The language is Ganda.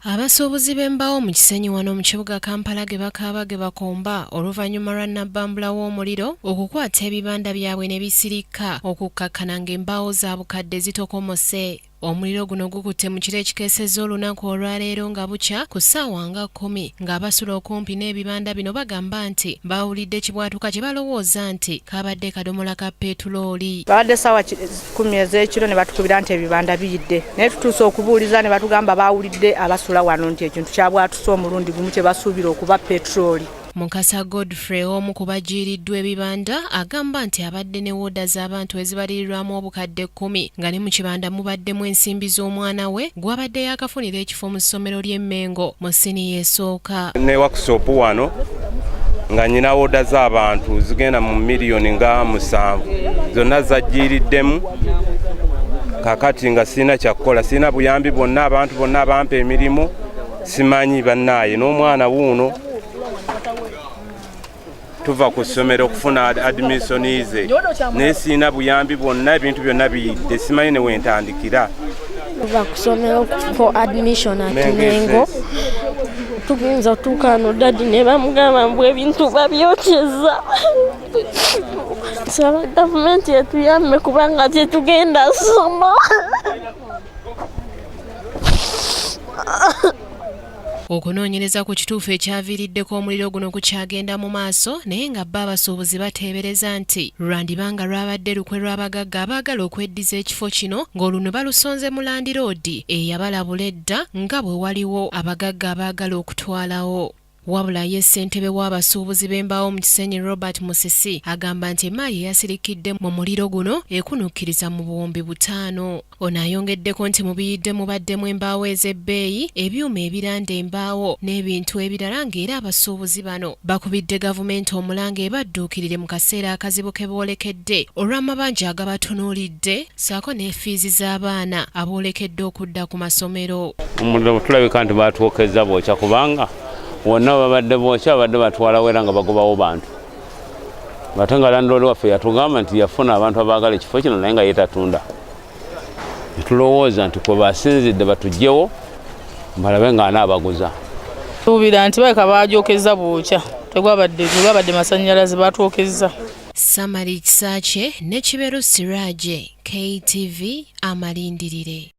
Abasuubuzi b'embaawo mu Kisenyi wano mu kibuga Kampala ge bakaaba ge bakomba oluvannyuma lwa nnabbambula w'omuliro okukwata ebibanda byabwe ne bisirikka okukkakkana ng'embaawo za bukadde zitokomose. Omuliro guno gukutte mu kiro ekikeesezza olunaku olwaleero nga bukya ku ssaawa nga kkumi ng'abasula okumpi n'ebibanda bino bagamba nti baawulidde kibwatuka kye balowooza nti kaabadde kadomola ka peetulooli. Babadde ssaawa 10 ez'ekiro ne batukubira nti ebibanda biyidde naye tutuuse okubuuliza ne batugamba baawulidde abasula wano nti ekintu kyabwatuse omulundi gumu kye basuubira okuba petulooli. Mukasa Godfrey omu ku bajiiriddwa ebibanda agamba nti abadde ne wooda z'abantu ezibalirirwamu obukadde 10 nga ne mu kibanda mubaddemu ensimbi z'omwana we gw'abadde yaakafunira ekifo mu ssomero ly'e Mengo mu siniya esooka. Ne workshop wano nga nyina wooda z'abantu zigenda mu miliyoni nga 7 zonna zajjiiriddemu. Kakati nga sirina kyakukola, sirina buyambi bwonna, abantu bonna abampa emirimu simanyi bannaaye n'omwana wuuno tuva ku ssomero okufuna admission ze naye sirina buyambi bwonna, ebintu byonna biyidde, simanyi ne wentandikira. Tuva ku ssomero for admission at Mengo, tugenza otuuka wano daddy ne bamugamba mbu ebintu babyokyeza. Nsaba gavumenti etuyambe kubanga tetugenda soma. Okunoonyereza ku kituufu ekyaviiriddeko omuliro guno kukyagenda mu maaso naye nga bo abasuubuzi bateebereza nti lwandiba nga lwabadde lukwe lw'abagagga abaagala okweddiza ekifo kino ng'olunwe balusonze mu landiroodi eyabalabula edda nga bwe waliwo abagagga abaagala okutwalawo. Wabula ye ssentebe w'abasuubuzi b'embaawo mu Kisenyi Robert Musisi agamba nti emaali eyasirikidde mu muliro guno ekunukkiriza mu buwumbi 5. Ono ayongeddeko nti mu biyidde mubaddemu embaawo ez'ebbeeyi, ebyuma ebiranda embaawo n'ebintu ebirala ng'era abasuubuzi bano bakubidde gavumenti omulanga ebadduukirire mu kaseera akazibu ke boolekedde olw'amabanja agabatunuulidde ssaako ne fiizi z'abaana aboolekedde okudda ku masomero. Omuliro tulabika nti baatwokezza bookya kubanga wonna babadde bookya babadde batwalawo era nga bagobawo bantu, ate nga landlord waffe yatugamba nti yafuna abantu abaagala ekifo kino naye nga yetatunda. Tulowooza nti kwe basinzidde batugyewo balabe nga anaabaguza. Tuubira nti baleka baajokezza bookya, tegwabadde masannyalaze baatwokezza. Samali Kisaakye ne Kiberu Siraje, KTV Amalindirire.